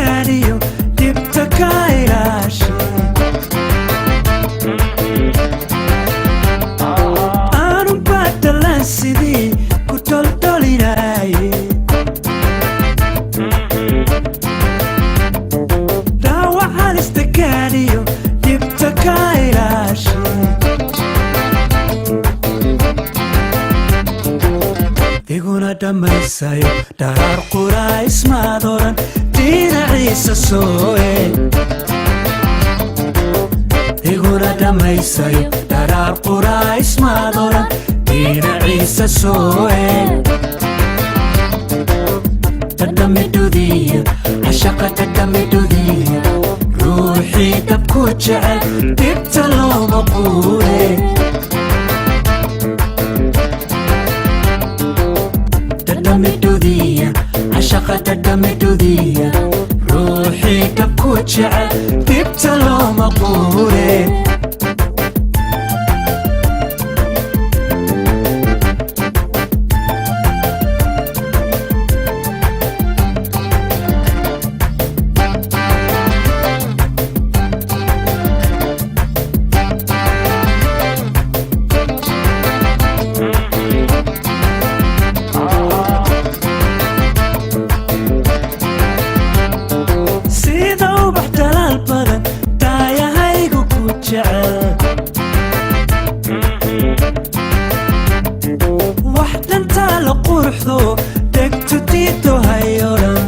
gaadhiyo dhibta ka ilaashe. Aanu badalan sidii ku toldolinaye, dhaawac halista gaadhiyo dhibta ka ilaashe. Iguna dhammaysayo dharaar quraa ismaad oran dhinaciisa sooe. Iguna dhammaysayo dharaar quraa ismaad oran dhinaciisa sooe. Dhadhamidhudiya cashaqa, dhadhamidhudiya ruuxii dabku jecel dhibta looma quure. Dhadhamidhudiya cashaqa, dhadhamidhudiya ruuxii dabku jecel dhibta looma quure. Sida ubax dalaal badan daayahaygu ku jecel, wax dhantaa la quruxdo degto diido hayodhan.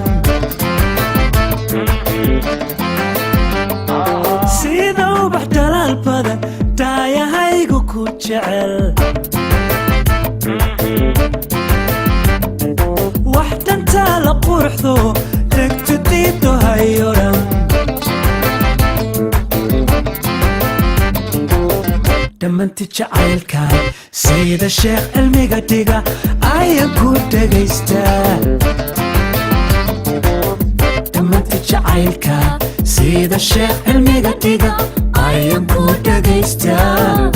Sida ubax dalaal badan daayahaygu ku jecel, wax dhantaa la quruxdo degto diido hayodhan. Dhammanti jacaylka sida sheekh cilmiga dhiga ayaan ku dhagaystaa. Dhammanti jacaylka sida sheekh cilmiga dhiga ayaan ku dhagaystaa.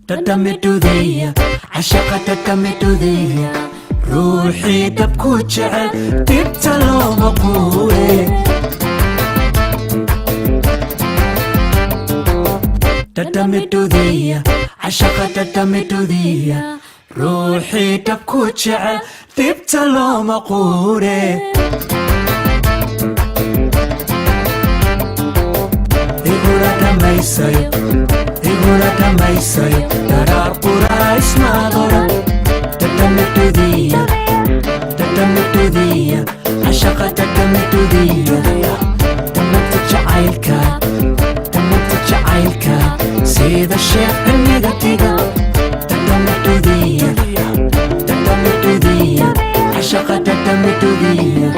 Dhadhamidhudiya cashaqa, dhadhamidhudiya ruuxii dabku jecel dhibta looma quure. Dhadhamidhudiya cashaqa, dhadhamidhudiya ruuxii dabku jecel dhibta looma quure. Iguna dhammaysayo, iguna dhammaysayo dharaar quraa ismaad oran dhadhamidhudiya, dhadhamidhudiya cashaqa, dhadhamidhudiya dhammanta jacaylka, dhammanta jacaylka sida sheekh cilmiga dhiga dhadhamidhudiya, dhadhamidhudiya cashaqa, dhadhamidhudiya.